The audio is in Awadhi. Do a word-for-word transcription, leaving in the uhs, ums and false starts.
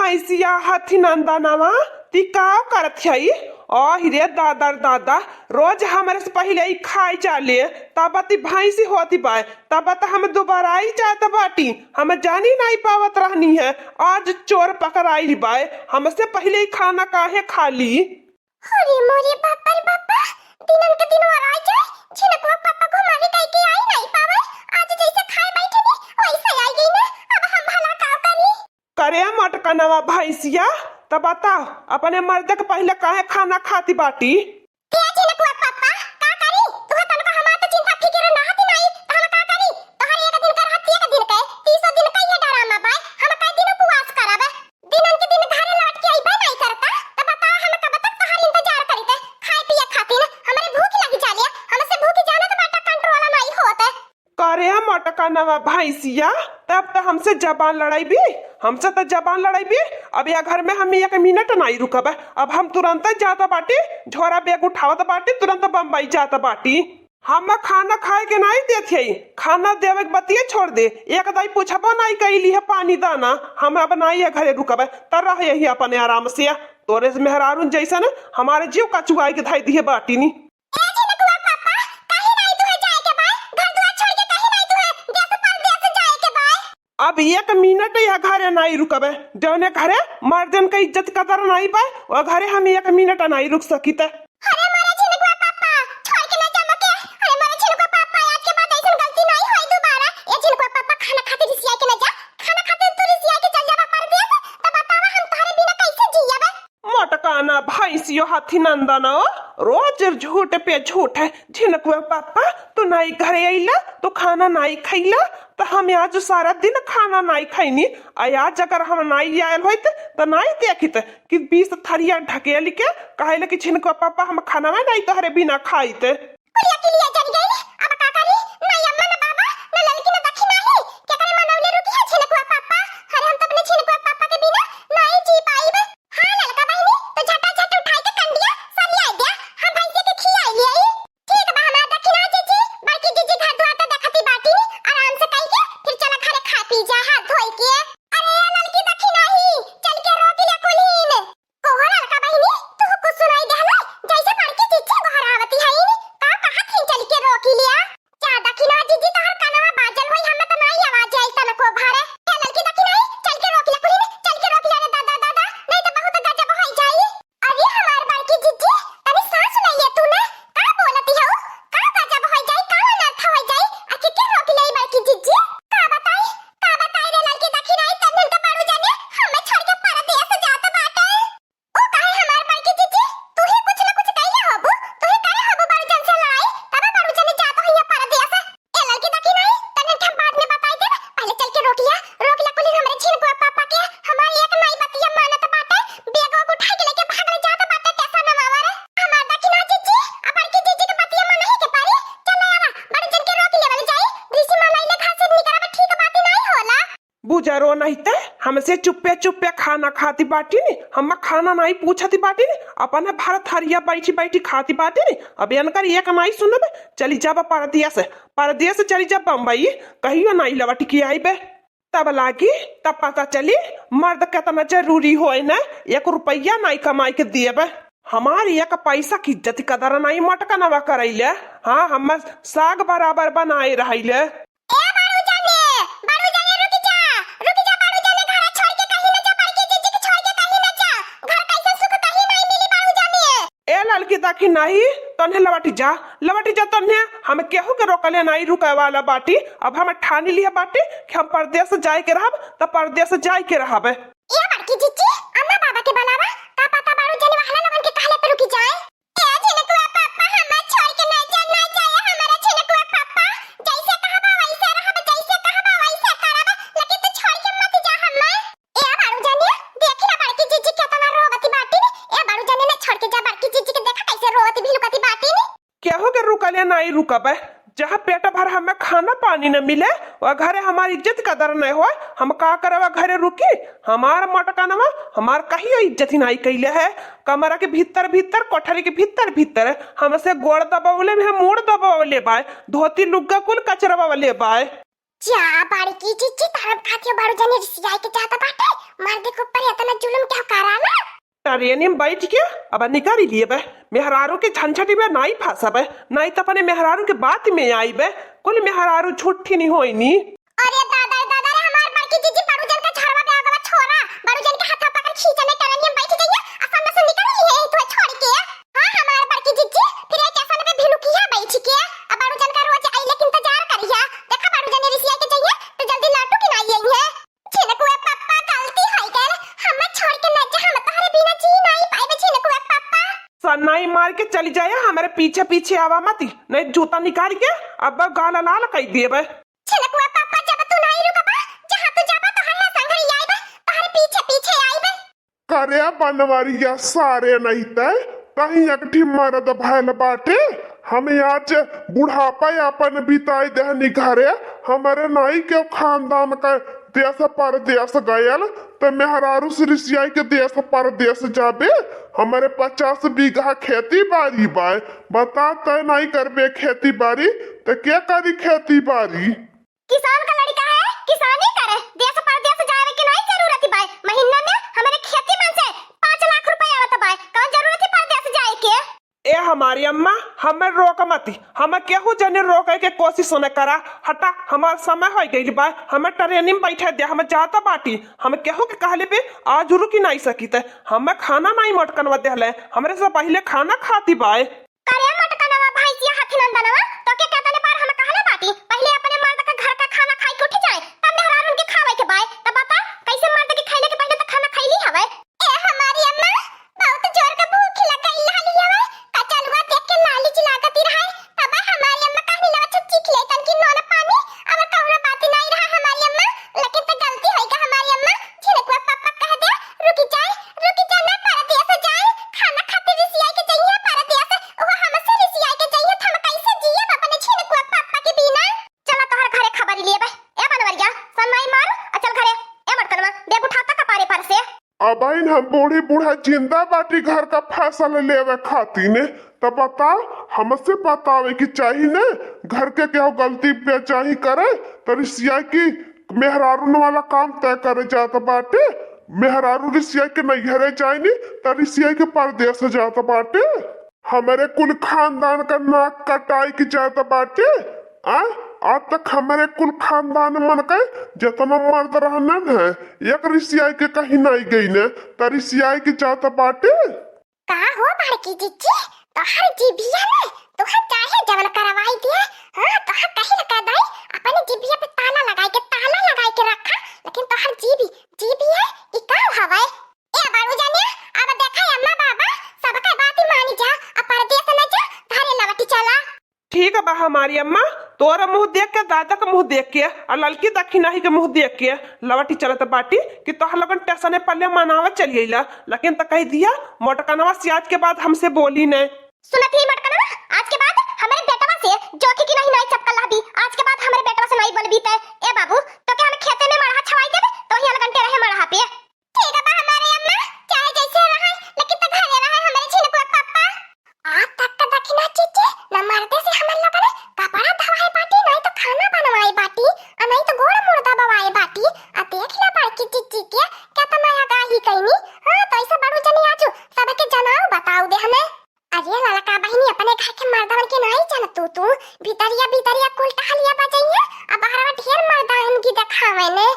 भैंसिया हथी नंदनवा, ती काव करत हई? आहि रे दादा रे दादा, रोज हमरे से पहिले ई खाई जाले, तब ती भैंसी होती बाय, तब त हम दुबराई जात बाटी, हम जानी नाई पावत रहनी है, आज चोर पकड़ाइल बाय, हमसे पहिले ई खाना काहे खा ली? अरे मोरे बापा रे बापा, दिनन के दिन ओराई जाए, झिनकुआ पापा घुमारी कई के आई नाई पावे, आज जैसे खाए बैठे नी, वैसे आई गई ना, अब हम भला काव करी? करे मटकनवा भैंसिया, त बता, अपने मर्द के पहिले काहे खाना खाती बाटी? ए झिनकुआ पापा, का करी? तुहे तनको हमार त चिंता फिकिर ना हती नाई, त हम का करी? तोहर एक दिन कर हती एक दिन के, तीसो दिन के ये डरामा बाय, हम कई दिन उपवास करब? दिनन के दिन घरे लौट के अइबे नाई करता, त बताओ हम कब तक तोहर इंतजार करीते, खाए पिए खातिर? हमरे भूख लगी जालिया, हमसे भूख जानत बाटा कंट्रोल नाई होत। करे मटकनवा भैंसिया, तब त हमसे जबान लड़ाइबी, हमसे त जबान लड़ाइबी। अब या घर में हम एक मिनट नाई रुकब, अब हम तुरंत जात बाटी, झोरा बैग उठावत बाटी, तुरंत बम्बई जात बाटी। हम खाना खाए के नाई देत हई, खाना देवे के बतिये छोड़ दे, एक दाई पूछबो नाई कइली है पानी दाना। हम अब नाई है घरे रुकब, त रह यही अपने आराम से। तोरे से मेहरारून जैसन हमारे जीव कचुआई के धाई दिए बाटी नी। ए झिनकुआ पापा, कहीं नाई तुहे जाए के बाय, घर दुआर छोड़ के कहीं नाई तुहे देश परदेश जाए के बाय। अब एक मिनट यह घरे नाई रुकबे, जौने घरे मर्दन के इज्जत कदर नाई बा, ओ घरे हम एक मिनट नाई रुक सकित। अरे मोरे झिनकुआ पापा, छोड़ के ना जा मके। अरे मोरे झिनकुआ पापा, आज के बाद ऐसन गलती नाई होई दोबारा। ए झिनकुआ पापा, खाना खातिर रिसिया के ना जा, खाना खातिर तू रिसिया के चल जाबा परदेस, त बतावा हम तोहरे बिना कैसे जियबे? मोटकाना भैंसियो हाथी नंदन, रोज झूठ पे झूठ है। झिनकुआ पापा, तू नाई घरे अइला, तू खाना नाई खइला, त हम आज सारा दिन खाना नाई खइनी। आ आज अगर हम नाई आयल होइत, त नाई देखित कि बीस थरिया ढकेल के कहले कि झिनकुआ पापा, हम खाना नाई तोहरे बिना खाइत। कुलिया किलिया जर गइल, अब का करी? ना अम्मा, ना बाबा, ना ललकी, ना दखिनाही। केकरे मनवले रुकी है झिनकुआ पापा? अरे हम त अपने झिनकुआ पापा के बिना नाई जी पाइब। हाँ ललका बहिनी, तो झटा झट उठाई के कंडिया सरिया द्या, हम भैंसे के खियाई लियाई। ठीक बा हमार दखिना जीजी, बड़की जीजी घर दुआर त देखती बाटी नी, आराम से कई के फिर चला घरे खा पी जा हाथ धोई के। अरे ए ललकी दखिनाही, चल के रोक ले कुलीन। ओहो ललका बहिनी, तू कुछ सुनाई देहलो, जैसे बड़की जीजी गोहरावती हईन, का कहत हिन चल के रोकी लिया? जा दखिना जीजी तोहर कनवा बाजल होई, हमें त नाई आवाज आई तनको भरे। ए ललकी दखिनाही, चल के रोक ले कुलीन, चल के रोक ले रे दादा दादा, नहीं त बहुत गजब होई जाई। अरे हमार बड़की जीजी, तनी सांस ले ले तू ना, का बोलती हऊ? का गजब होई जाई, का अनर्थ होई जाई? आखिर के रोक ले बड़की जीजी? का बताई, का बताई रे ललकी दखिनाही, तन्ने त बड़ू जाने हमें छोड़ के परदेस जात बाटे। ओ काहे हमार बड़की जीजी, तू ही कुछ न कुछ कइले होबू, तू ही करे होबू बड़ू जन से लड़ाई, तबे बड़ू जन जात होइया परदेस। ए ललकी दखिनाही, तन्ने हम बाद में बताई देब, पहले चल के रोक लिया, रोक लिया कुली हमरे झिनकुआ पापा के, हमार एक नाई बतिया मानत बाटे, बैगवा के उठा के लेके भागल जात बाटे टेसनवा रे। हमार दखिना जीजी, आ बड़की जीजी के बतिया मनही के परी, चल आवा, बड़ू जन के रोक लेवल जाई, ऋषि मनैले घर से निकरब ठीक बात नाई होला। बुजरो नहीं ते, हमसे चुप्पे चुप्पे खाना खाती बाटी नी, हम खाना नहीं पूछती बाटी नी, अपन भर थरिया बैठी बैठी खाती बाटी नी। अब इनकर एक नहीं सुनबे, चली जाब परदेस, परदेस चली जाब बम्बई, कहियो नहीं लौट के आइबे। तब लागी, तब पता चली मर्द कितना जरूरी होए ना, एक रुपया नहीं कमाई के दिएबे। हमार एक पैसा की इज्जत कदर नहीं मटकनवा करैले। हाँ, हम साग बराबर बनाए रहैले। ए बाड़ू जाने, बाड़ू जाने रुक जा, रुक जा बाड़ू जाने, घर छोड़ के कहीं न जा, बड़की जीजी के छोड़ के कहीं न जा, घर कैसे सुख कहीं नहीं मिली बाड़ू जाने। ए ललकी दखिनाही, तन्हे लवटी जा, लवटी जा तन्हे, हम केहू के रोकले नहीं रुके वाला बाटी, अब हम ठानी लिहे बाटी कि हम परदेस जाए के रहब, त परदेस जाए के रहब। ए बड़की जीजी, अम्मा बाबा के बुलावा, का पता बाड़ू जाने वहला लोगन के कहले पे रुकी जाए। ए झिनकुआ पापा, हमें छोड़ के ना जा, ना जाए हमारा झिनकुआ पापा। जैसे कहबा वैसे रहब, जैसे कहबा वैसे करब, लेकिन तू छोड़ के मत जा हमें। ए बाड़ू जाने, देखी ना बड़की जीजी केतना रोवती बाटी नी। ए बाड़ू जाने ना छोड़ के जा बड़की जीजी के, देखा कैसे रोवती भिलुकती बाटी नी। केहू के रुकले नाई रुकबे, जहाँ पेट भर हमें खाना पानी न मिले, वह घरे हमार इज्जत कदर नहीं होए, हम का करे वह घरे रुकी? हमार मटकनवा हमार कहियो इज्जत ही नाई कैले है। कमरा के भीतर भीतर, कोठरी के भीतर भीतर हमसे गोड़ दबवले में, मूड़ दबवले बाय, धोती लुग्गा कुल कचरवले बाय। जा बड़की जीजी, तहन खातिर बड़ू जने रिसियाई के जात बाटे, मर्द के ऊपर इतना जुल्म क्या करा ना? ट्रेन में बैठ के अब निकाल लिए बे, मेहरारू के झंझट में नाई फंसबे, नाई तो अपने मेहरारू के बात में आईबे, कुल मेहरारू झूठी नहीं होई नी। अरे दादा रे दादा रे, हमार बड़की जीजी बड़ू जन का झरवा बे आगवा छोरा, बड़ू जन के हाथा पकड़ खींचने ट्रेन में बैठ जाइए, असन में से निकल लिए है तो छोड़ के। हाँ, हमार बड़की जीजी फिर एक ऐसा पे भिलुकिया बैठ के, अब बड़ू जन का रोज आइले के इंतजार करिया। देखा बड़ू जन रिसिया के जाइए तो जल्दी लौटू कि नाई आई है। छिनकुआ पप्पा, गलती होइ गइल, हमें छोड़ के न जा, हम तोहरे बिना जी नाई पाइबे छिनकुआ पप्पा। सन्नाई मार के चली जाया, हमारे पीछे पीछे आवा मती, नहीं जूता निकाल के अब गाल लाल कर देबे। छिनकुआ पप्पा, जब तू नहीं रुकबा, जहाँ तू जाबा तोहरे संग ही आइबे, तोहरे पीछे पीछे आइबे। करे बनवरिया सारे नहीं तय, कहीं एक ठी मर्द भयल बाटे। हम आज बुढ़ापा अपन बिताई देहनी घरे, हमरे नाई के खानदान का देश परदेश गयल, त मेहरारू से रिसियाई के देश परदेश जाबे। हमरे पचास बीघा खेती बारी बाय, बता तय नाई करबे खेती बारी, त के करी खेती बारी? किसान का लड़का है, किसानी करे, देश परदेश जावे के नाई जरूरत बाय। महीना में हमरे खेती में से पाँच लाख रुपया आवत बाय, कौन जरूरत है परदेश जाए के? ए हमारी अम्मा, हमें रोक मती, हमें केहू जने रोके के कोशिश न करा। हटा, हमार समय हो गइल बा, हमें ट्रेन में बैठे दे, हम जात बाटी। हम केहू के कहले पे आज रुकी नहीं सकित, हमें खाना नहीं मोटकनवा देहले, हमरे से पहले खाना खाती बाय। करे मोटकनवा भैंसिया हाथी नंदनवा, तो के केतने बार हम कहले बाटी, पहले अपने मर्द का घर का खाना खाई के उठ जाए, तब मेहरारून के खावे के बाय। तब बता, कैसे मर्द के खैले के पहले तो खाना खैली हवे? ए हमारी अम्मा, बहुत जोर के भूख लग गई रहली हवे, कचलुआ देख के लालिच लागती रहे, तब हमारी अम्मा कहनी लगा चीख ले तन की नोन पानी, अब कौनो बात नहीं रहा हमारी अम्मा, लेकिन तो गलती होई गा हमारी अम्मा, छिनकुआ पप्पा कह दे, रुकी जाए, रुकी जा ना परदेस जाए, खाना खातिर रिसियाई के चाहिए परदेस, वो हमसे रिसियाई के चाहिए, हम कैसे जियब अपने छिनकुआ पप्पा के बिना? चला तोहर घरे खबर लिए बे, ए बनवरिया, सनमाई मार, आ चल घरे, ए मटकनवा, बैग उठाता कपारे पर से। अबहिन हम बूढ़ी बूढ़ा जिंदा बाटी घर का फैसला लेवे खातिर ने, त बताओ, हमसे बतावे की चाही ने, घर के केहू गलती बेचाही करे, त रिसियाई की मेहरारून वाला काम तय करे जात बाटे। मेहरारू रिसिया के नैहरे जाइनी, त रिसिया के परदेस जात बाटे। हमरे कुल खानदान का नाक कटाई के जात बाटे। आ, आज तक हमरे कुल खानदान मन के जितना मर्द रहनन है, एक रिसिया के कहीं नहीं गई ने, त रिसिया के जात बाटे। का हो बड़की जिज्जी, तोहर जीभिया ने तोहर चाहे जवन करवाई दिया। हाँ, तोहर कही लगा दाई, अपने जीभिया पे ताला लगाई के, ताला लगाई के रखा, लेकिन तोहर जीभी, जीभिया ई का हवे? ए बाबू जानिया, अब देखा अम्मा बाबा, सबके बात मानी जा, अब परदेस न जा, घरे लौटी चला। ठीक बा हमारी अम्मा, तोरा मुँह देख के, दादा के मुँह देख के, और ललकी दखिनाही के मुँह देख के लवटी चलत बाटी कि तोहर लोगन टेसने पल्ले मनावे चली अइला, लेकिन त कह दिया मोटकनवा से आज के बाद हमसे बोली न। सुनत ही मोटकनवा, आज के बाद हमरे बेटवा से जोखी की नहीं नाई चपकल रहबी, आज के बाद हमरे बेटवा से नाई बोलबी ते। ए बाबू, तो के हम खेते में मड़हा छवाई देबे, तो यहाँ लगन के रहे मड़हा पे। ठीक बा हमारे अम्मा, चाहे जैसे रहे, लेकिन तो घरे रहे हमारे छिनकुआ पापा। आज तक का दखिना चीचे, न मर्दे से हमन लोगन कपड़ा धवाए बाटी, नहीं तो खाना बनवाए बाटी, आ नहीं तो गोड़ मुर्दा बवाए बाटी। आ देख ला बड़की चीची के, केतना आगाही कइनी। हाँ, तो ऐसा बड़ू जनी आजू सबके जनाऊ बताऊ दे हमें। अरे ललका बहिनी, अपने घर के मर्दन के नहीं जानतू तू, भीतरिया भीतरिया कुल टहलिया बजइए, आ बाहरवा ढेर मर्दान की देखावे ने।